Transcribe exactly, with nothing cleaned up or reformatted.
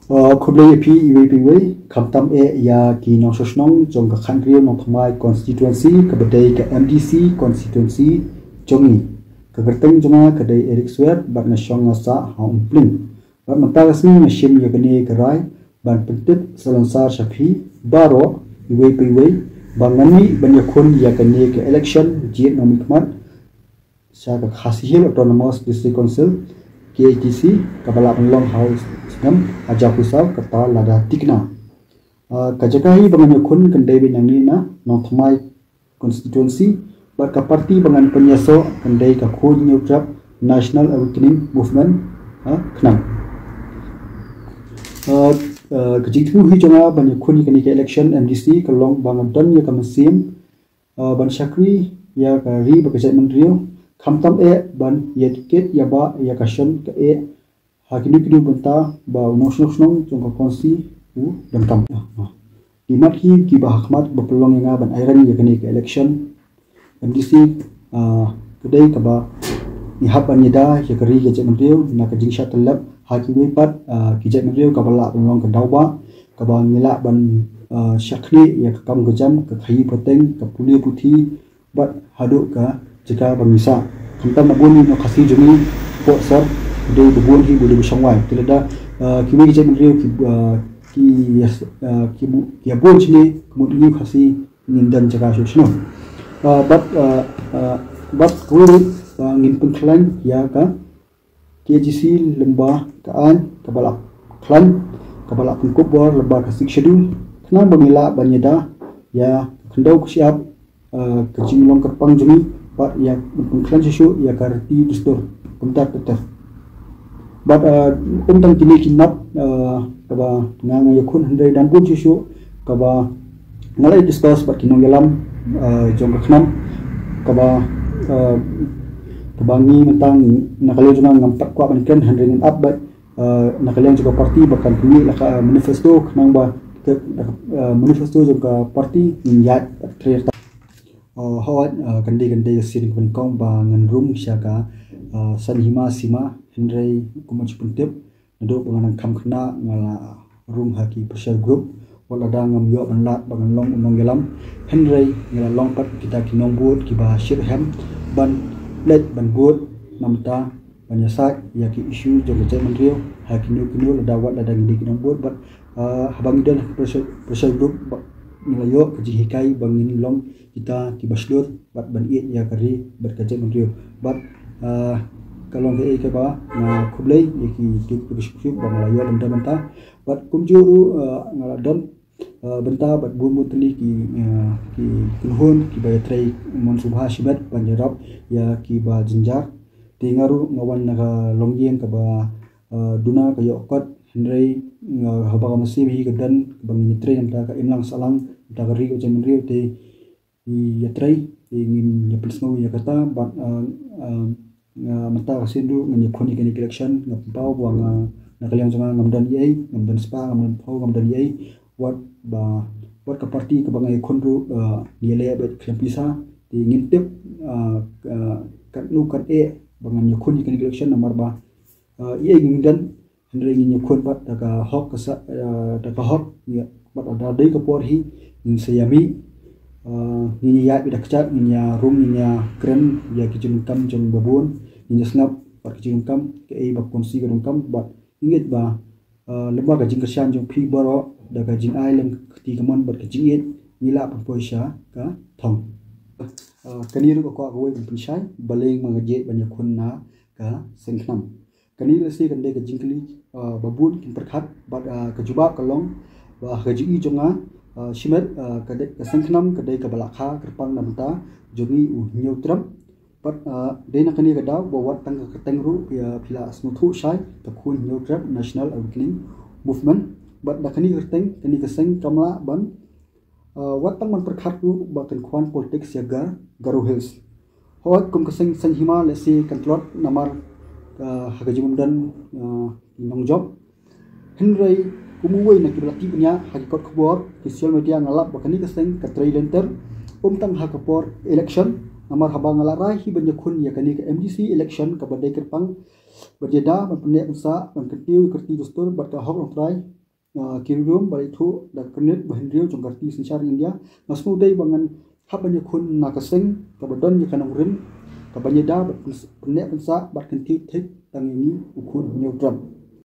Uh, khublei ïa phi iwei pa iwei, khamtam eh ïa ki nongshong shnong jong ka Khatriew Nongthymmai constituency, kaba dei ka M D C constituency jong ngi. Ka kyrteng jong nga ka dei Eric Swer, bad nga shong nga sah ha Umpling. Bad mynta ka sngi nga shim ïa kane ka rai ban pyntip salonsar sha phi baroh iwei pa iwei ba ngan mih ban ïakhun ïa kane ka election jied nongmihkhmat sha ka Khasi Hills Autonomous District Council, K H A D C, kaba lah ban long ha u snem hajar arphew saw, kata lada thikna. Uh, ka jaka hi ba ngan ïakhun kan dei beit nangne na Nongthymmai constituency, bad ka party ba ngan pynïasoh kan dei ka Khun Hynñiewtrep National Awakening Movement, uh, KHNAM. Uh, uh, ka jingthmu hi jong nga ban ïakhun ïa kane ka election M D C ka long ba nga don ïa ka mynsiem, uh, ban shakri ïa ka ri bad ka jaitbynriew, khamtam eh ban ïadedicate ïa ba ïa ka shon ka eh ha kino kino bynta ba u nongshong shnong jong ka constituency u donkam. Ki mat hi kiba ha khmat ba pynlong ïa nga ban airang ïa kane ka election M D C, ah, ka dei kaba ngi hap ban ïada ïa ka ri ka jaitbynriew na ka jingshah tyllep ha kiwei pat, ah, ki jaitbynriew, kaba lah ban long ka daw ba kaba ngi lah ban, ah, shakri ïa ka kam ka jam, ka khaïi pateng, ka pule puthi, bad haduh ka jaka ba ngi sah. Khamtam na bun ïa u Khasi jong ngi, pok sor, dei ba bun hi, ba dei ba shongwai. Te lada, ah, kiwei ki jaitbynriew ki, ah, ki, ah, ki bu-, ki ïa bun shane, ka mut ngi Khasi ngin don jaka shuh shuh. Ah, bad, ah, ah, bad kawei ruh, ah, ngin pynkhlaiñ ïa ka K H A D C lyngba ka aiñ kaba la khlaiñ, kaba la pynkup bor lyngba ka Sixth Schedule, khnang ba ngi lah ban ïada ïa ka khyndew ka shyiap, eh, ka jinglong kyrpang jong ngi, bad ïa ban pynkhlaiñ shuh shuh ïa ka riti dustur kumta ter ter. Bad, eh, ym tang kine ki mat, eh, kaba nga nga ïakhun, hynrei don bun shuh shuh kaba nga la discuss bad ki nongïalam, eh, jong ka KHNAM, kaba, eh, kaba ngi mynta na ka liang jong nga ngam pat kwah ban kren, hynrei ngin ap bad, eh, na ka liang jong ka party ba kan pynmih la ka manifesto, khnang ba ka, eh, manifesto jong ka party ngin ïaid bad trei. Eh, hooid, eh, kan dei, kan dei ka sien kaba nyngkong ba ngan rung sha ka, eh, saiñ hima sima, hynrei kumba shu pyntip, naduh ba nga nang kham khynnah nga la rung ha ki pressure group. Wat lada ngam ïoh ban lad ba ngan long u nongïalam, hynrei nga la long pat kita ki nongbud kiba shitrhem ban leit ban bud, namar ban ïasaid ïa ki issue jong ka jaitbynriew ha kino kino, lada wat lada ngi dei ki nongbud. Bad, ah, haba ngi don ha ki pressure, pressure group, ba ngi la ïoh ka jinghikai ba ngin long kita kiba shlur bad ban ïeit ïa ka ri bad ka jaitbynriew. Bad, ah, ka long kaei kaba nga khublei ïa ki duk duk shuh shuh ba nga la ïoh lem da bynta. Bad kumjuh ruh, ah, nga la don, ah, bynta bad bun bun tylli ki, ah, ki kynhun kiba ïatrei mon sngewbha shimet ban ïarap ïa kiba jynjar. Te nga ruh nga wan na ka longïing kaba, ah, duna ka ïoh kot, hynrei, ah, haba ka mynsiem hi ka don kaba ngin ïatrei namar ka imlang sahlang namar ka ri ka jaitbynriew, te ïatrei, te ngin ïa pynsngew ïa kata, bad, ah, ah, nga mynta ka sien ruh ngan ïakhun ïa kane ka election, nga pynpaw ba nga na ka liang jong nga ngam don eiei, ngam don spah, ngam don phew, ngam don eiei, wat ba, wat ka party kaba nga ïakhun ruh, ah, ngi ïaleh bad khlem pisa, te ngin tip, ah, ah, katno kat eh ba ngan ïakhun ïa kane ka election namar ba, ah, eiei ngin don, hynrei ngin ïakhun bad da ka hok ka sa, eh, da ka hok, ïa, bad da dei ka por hi ngin sa ïa mih, eh, ngin ïa ïaid bad da kjat, ngin ïa rung, ngin ïa kren ïa ki jingdonkam jong babun, ngin ïa sngap bad ki jingdonkam, kaei ba ka constituency ka donkam, bad ngin ngeit ba, eh, lyngba ka jingkyrshan jong phi baroh, da ka jingai lem ka kti kamon bad ka jingïeit, ngi lah pynpoi sha ka thong. Eh, kane ruh ka kwah kawei ban pynshai, balei ma nga jied ban ïakhun na ka seng KHNAM. Kane lehse kan dei ka jingkylli, ah, ba bun kin pyrkhat, bad, ah, ka jubab ka long ba ha ka jingïohi jong nga, ah, shimet, ah, ka dei, ka seng KHNAM ka dei kaba la kha kyrpang na bynta jong ngi u Hynñiewtrep. Bad, ah, dei na kane ka daw ba wat tang ka kyrteng ruh phi, ah, phi la sngewthuh shai, ka Khun Hynñiewtrep National Awakening Movement. Bad na kane ka kyrteng, kane ka seng kam lah ban, ah, wat tang ban pyrkhat ruh ba kan khwan politics ïa ka Garo Hills. Hooid, kum ka seng saiñ hima lehse kan tlot namar, ah, ha ka jingmyndon, ah, nongjop. Hynrei kum uwei na kiba la tip bniah ha ki kot khubor, ki social media, nga lap ba kane ka seng ka trei lynter, ym tang ha ka por election, Namar haba nga la rai hi ban ïakhun ïa kane ka M D C election kaba dei kyrpang ban ïada ban pynneh pynsah ban kyntiew ïa ka riti dustur bad ka hok longtrai, ah, ki riewlum bad ïathuh da ka kyrnit ba hynriew jong ka riti synshar India, nga sngew dei ba ngan hap ban ïakhun na ka seng kaba don ïa ka nongrim kaba ïada ban pynneh pynsah bad kyntiew thik tang ïa ngi u khun hynñiewtrep.